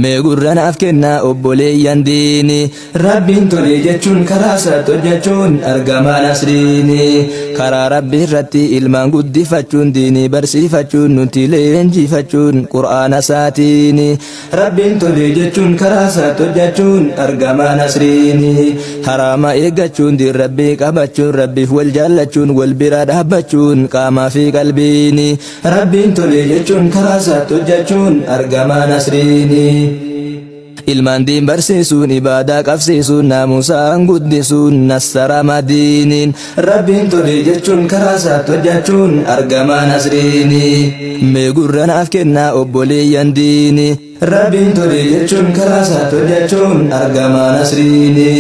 Mee gurra naaf kennaa obboleeyyan diini. Rabbiin tole jechuun karaa isaatti hojjechuun argamaa nasriini. Karaa rabbii irratti ilmaan guddifachuun, diinii barsiifachuun, nuti leenjifachuun qur'aana isaatiini. Rabbiin tole jechuun karaa isaatti hojjechuun argamaa nasriini. Haraama eeggachuun, diin rabbii qabachuun, rabbiif wal jaallachuun, wal bira dhaabbachuun qaamaa fi qalbiini. Rabbiin tole jechuun karaa isaatti hojjechuun argamaa nasriini. Ilmaan diin barsiisuun, ibaadaa qabsiisuun, naamusaan guddisuun nassara madiiniin. Rabbiin tole jechuun karaa isaatti hojjechuun argamaa nasriini. Mee gurra naaf kennaa obboleeyyan diini. Rabbiin tole jechuun karaa isaatti hojjechuun argamaa nasriini.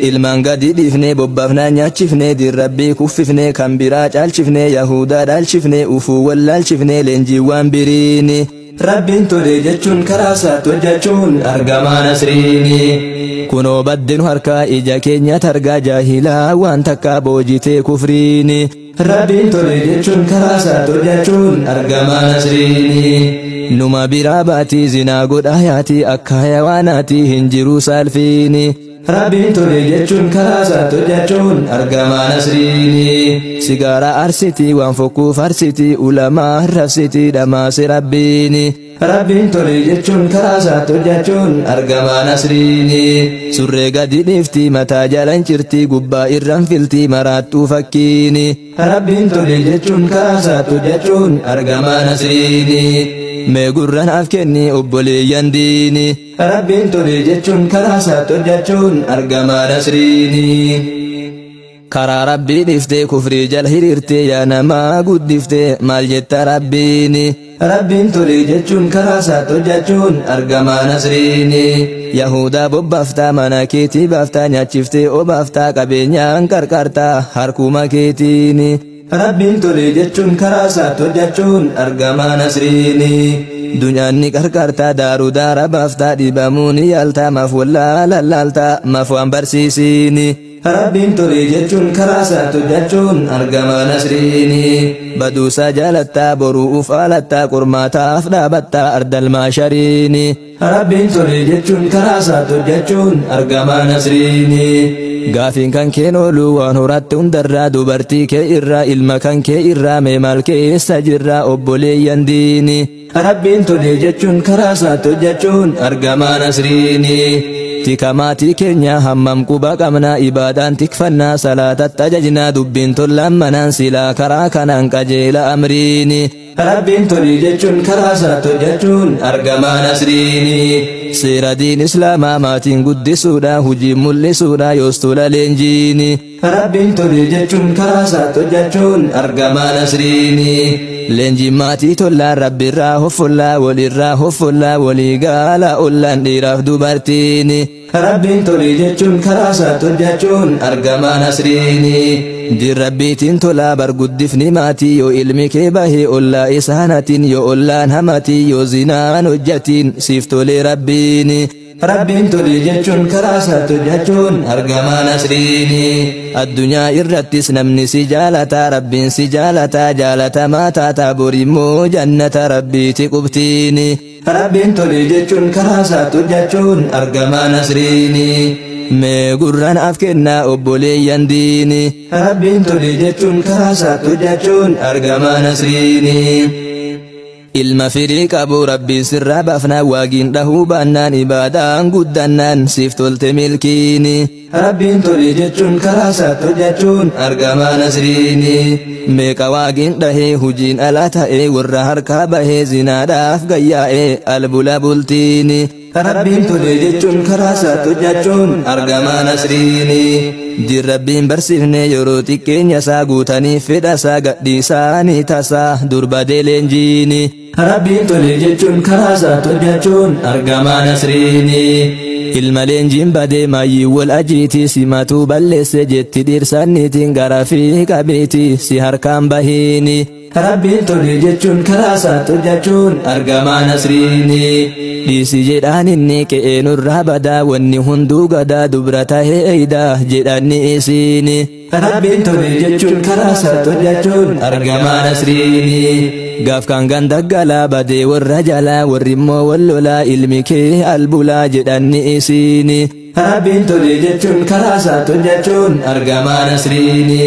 Ilmaan gadi dhiifnee, bobbaafnaa nyaachifnee, diin rabbii kuffifnee, kan biraa caalchifnee, yahudaa dhaalchifnee, ufuu wallaalchifnee leenjiiwwan biriini. Rabbiin tole jechuun karaa isaatti hojjechuun argamaa nasriini. Kunoo baddinu harkaa ija keenya targaa jaahilaa waan takkaa boojitee kufriini. Rabbiin tole jechuun karaa isaatti hojjechuun argamaa nasriini. Numa biraa baatii zinaa godhaa yaatii, akka hayawaanaatii hin jiru saalfiini. Rabbiin tole jechuun karaa isaatti hojjechuun argamaa nasriini. Sigaaraa arsitii, waan fokkuu farsitii, ulamaa rafsitii dhamaase rabbiini. Rabbiin tole jechuun karaa isaatti hojjechuun argamaa nasriini. Surree gadi dhiiftii, mataa jalan cirtii, gubbaa irraan filtii maraattuu fakkiini. Rabbiin tole jechuun karaa isaatti hojjechuun argamaa nasriini. Mee gurra naaf kenni obboleeyyan diini. Rabbiin tole jechuun karaa isaatti hojjechuun argamaa nasriini. Karaa rabbii dhiiftee, kufrii jala hiriirtee, yaa namaa guddiftee maal jetta rabbiini? Rabbiin tole jechuun karaa isaatti hojjechuun argamaa nasriini. Yahudaa bobbaaftaa, mana keetii baaftaa, nyaachiftee obaaftaa, qabeenyaan qarqartaa harkuma keetiini. Rabbiin tole jechuun karaa isaatti hojjechuun argamaa nasriini. Dunyaanni qarqartaa, daaruu daara baaftaa, dhibamuu ni yaaltaa, maaf wallaala laaltaa, maaf waan barsiisiini. Rabbiin tole jechuun karaa isaatti hojjechuun argamaa nasriini. Baduusaa jaalattaa, boruu uf aalattaa, qormaataaf dhaabattaa ardal maashariini. Rabbiin tole jechuun karaa isaatti hojjechuun argamaa nasriini. Gaafiin kan keen oolu waan horatte hundarraa, dubartii kee irraa, ilma kan kee irraa, mee maal keessa jirraa obboleeyyan diini? Rabbiin tole jechuun karaa isaatti hojjechuun argamaa nasriini. Tika maatii keenya hammam quba qabnaa, ibaadaan tikfannaa, salaatatti ajajnaa, dubbiin tollaan manaan silaa karaa kanaan qajeela amriini. Rabbiin tole jechuun karaa isaatti hojjechuun argamaa nasriini. Seera diin islaamaa maatiin guddisuudha, hojii mul'isuudha, yoos tola leenjiini. Rabbiin tole jechuun karaa isaatti hojjechuun argamaa nasriini. Leenjiin maatii tollaan rabbiirraa hoffollaa, walirraa hoffollaa, walii gaala ollaan dhiiraaf dubartiini. Rabbiin tole jechuun karaa isaatti hojjechuun argamaa nasriini. Diin rabbiitiin tolaa barguddifni maatii, yoo ilmi kee bahee ollaa isaanatiin, yoo ollaan hamatii, yoo zinaan hojjatiin siif tolee rabbiini. Rabbiin tole jechuun karaa isaatti hojjechuun argamaa nasriini. Addunyaa irrattis namni si jaalataa, rabbiin si jaalataa, jaalatamaa taataa, borimmoo jannata rabbiiti qubtiini. Rabbiin tole jechuun karaa isaatti hojjechuun argamaa nasriini. Mee gurra naaf kennaa obboleeyyan diini. Rabbiin tole jechuun karaa isaatti hojjechuun argamaa nasriini. Ilma firii qabu rabbiin sirraa baafnaa, waagiin dhahuu baannaan, ibaadaan guddannaan siif tolte milkiini. Rabbiin tole jechuun karaa isaatti hojjechuun argamaa nasriini. Meeqa waagiin dhahee hujiin ala ta'ee, warra harkaa bahee zinaadhaaf gayyaa'ee albula bultiini. Rabbiin tole jechuun karaa isaatti hojjechuun argamaa nasriini. Diin rabbiin barsiifne yeroo xiqqeenya isaa guutanii fedha isaa gadhiisaanii tasaa durba leenjiini. Rabbiin tole jechuun karaa isaatti hojjechuun argamaa nasriini. Ilma leenjiin badee maayyii wal ajiiti, simatuu balleesse jetti dhiirsanniitiin, gara fi qabeeti si harkaan bahiini. Rabbiin tole jechuun karaa isaatti hojjechuun argamaa nasriini. Dhiisi jedhaan inni qe'ee nurraa badaa, wanni hunduu gadaa dubra tahee eeydaa jedhanni isiini. Rabbiin tole jechuun karaa isaatti hojjechuun argamaa nasriini. Gaaf kan ganda galaa badee warra jalaa warri immoo wal lolaa ilmi kee albulaa jedhanni isiini. Rabbiin tole jechuun karaa isaatti hojjechuun argamaa nasriini.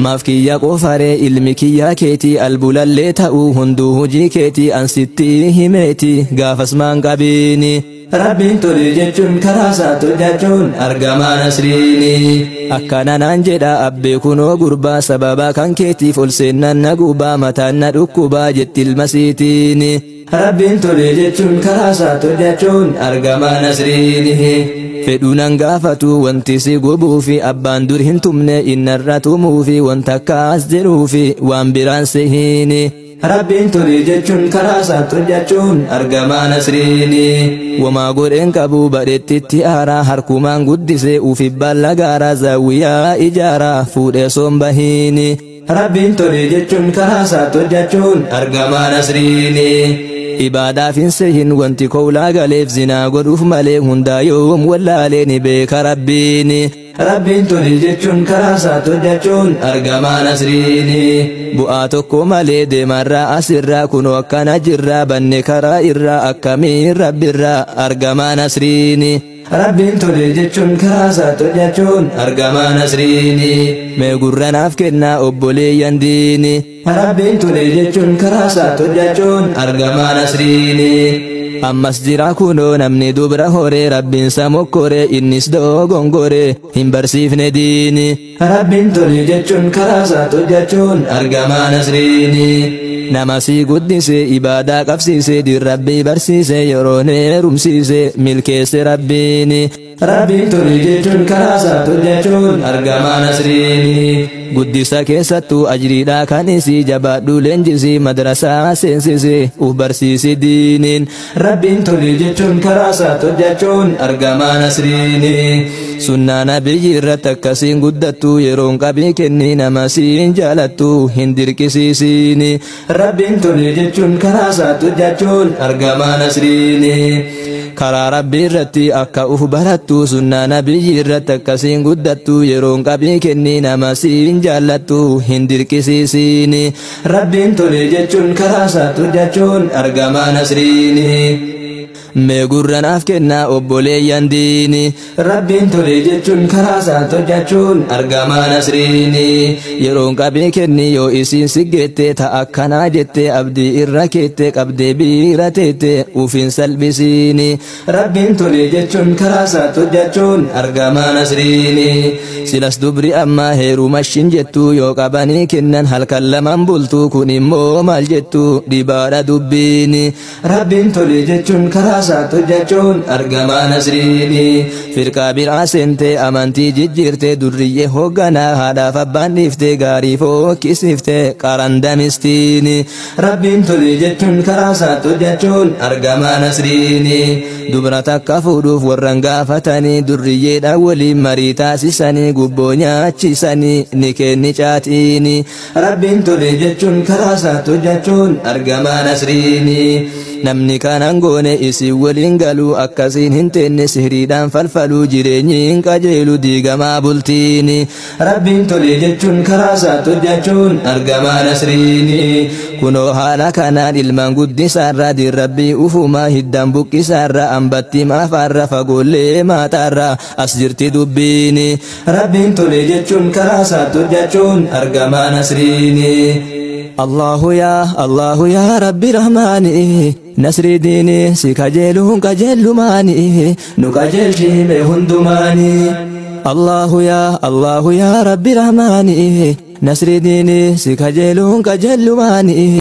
Maaf kiyya qofaree ilmi kiyya keetii albulallee ta'uu hunduu hojii keetii ansitti himeeti gaafas maan qabiini. Rabbiin tole jechuun karaa isaatti hojjechuun argamaa nasriini. Akkana naan jedha abbee kunoo gurbaa sababa kan keetiif ol seennan na gubaa mataan na dhukkubaa jetti ilma siitiini. Rabbiin tole jechuun karaa isaatti hojjechuun argamaa nasriini. Fedhuunan gaafatu wanti si gubuufi abbaan dur hin tumne innarra tumuufi wanta akkas jedhuufi waan biraan sihiini. Rabbiin tole jechuun karaa isaatti hojjechuun argamaa nasriini. Wamaa godheen qabu badheettitti aaraa harkumaan guddisee ufi balla gaaraa zaawwiyaa ijaaraa fuudhee soombahiini. Rabbiin tole jechuun karaa isaatti hojjechuun argamaa nasriini. Ibaadaaf hin sehin wanti koolaa galeef zinaa godhuuf malee hundaa yoom wallaalee ni beeka rabbiini. Rabbiin tole jechuun karaa isaatti hojjechuun argamaa nasriini. Bu'aa tokko malee deemarraa asirraa kunoo akkana jirraa banne karaa irraa akkamiin rabbirraa argamaa nasriini. Rabbiin tole jechuun karaa isaatti hojjechuun argamaa nasriini. Mee gurra naaf kennaa obboleeyyan diini. Rabbiin tole jechuun karaa isaatti hojjechuun argamaa nasriini. Ammas jira kunoo namni dubra horee rabbiin samokkoree innis dogongoree hin barsiifne diini. Rabbiin tole jechuun karaa isaatti hojjechuun argamaa nasriini. Nama si guddise ibaadaa qabsiise dirrabbii barsiise yeroo heerumsiise milkeesse rabbiini. Rabbiin tole jechuun karaa isaatti hojjechuun argamaa nasriini. Guddisa keessattuu ajriidhaa kan isii jabaadhu leenjisii madrasaa seensisi uf barsiisi diiniin. Rabbiin tole jechuun karaa isaatti hojjechuun argamaa nasriini. Sunnaa nabiyyi irratti akkasiin guddattu yeroon qabii kenni nama siin jaalattu hin dirqisiisiini. Rabbiin tole jechuun karaa isaatti hojjechuun argamaa nasriini. Karaa rabbii irratti akka uf barattu sunnaa nabiyyi irratti akkasiin guddattu yeroon qabii kenni nama siin jaallattu hin dirqisiisiini. Rabbiin tole jechuun karaa isaatti hojjechuun argamaa nasriini. Mee gurra naaf kennaa obboleeyyan diini. Rabbiin tole jechuun karaa isaatti hojjechuun argamaa nasriini. Yeroon qabii kenni yoo isiin si geette ta'a akkanaa jette abdii irra keette qabdee biira teette ufiin salphisiini. Rabbiin tole jechuun karaa isaatti hojjechuun argamaa nasriini. Silas dubri ammaa heeruma shin jettu yoo qabanii kennan halkan lamaan bultu kun immoo maal jettu dhibaadha dubbiini. Rabbiin tole jechuun karaa isaatti hojjechuun argamaa nasriini. Firqaa biraa seentee amantii jijjiirtee durriyyee hoogganaa haadhaaf abbaan dhiiftee gaarii fokkisiiftee qarandamistiini. Rabbiin tole jechuun karaa isaatti hojjechuun argamaa nasriini. Dubra takka fuudhuuf warran gaafatanii durriyyeedhaan waliin marii taasisanii gubboo nyaachisanii ni kenni caatiini. Rabbiin tole jechuun karaa isaatti hojjechuun argamaa nasriini. Namni kanan goone isin waliin galuu akkasiin hin teenne sihiriidhaan falfaluu jireenyi hin qajeelu diigamaa bultiini. Rabbiin tole jechuun karaa isaatti hojjechuun argamaa nasriini. Kunoo haala kanaan ilmaan guddisaarra dirrabbii ufumaa hiddaan buqqisaarra ambatti maafaarra fagoollee maataarra as jirti dubbiini. Rabbiin tole jechuun karaa isaatti hojjechuun argamaa nasriini. Allahu ya Rabbi Rahmani nasri diini si kajeeluun qajeellumaani nu qajeelchime hundumaani. Allahu ya Rabbi Rahmani nasri diini si kajeeluun qajeellumaani.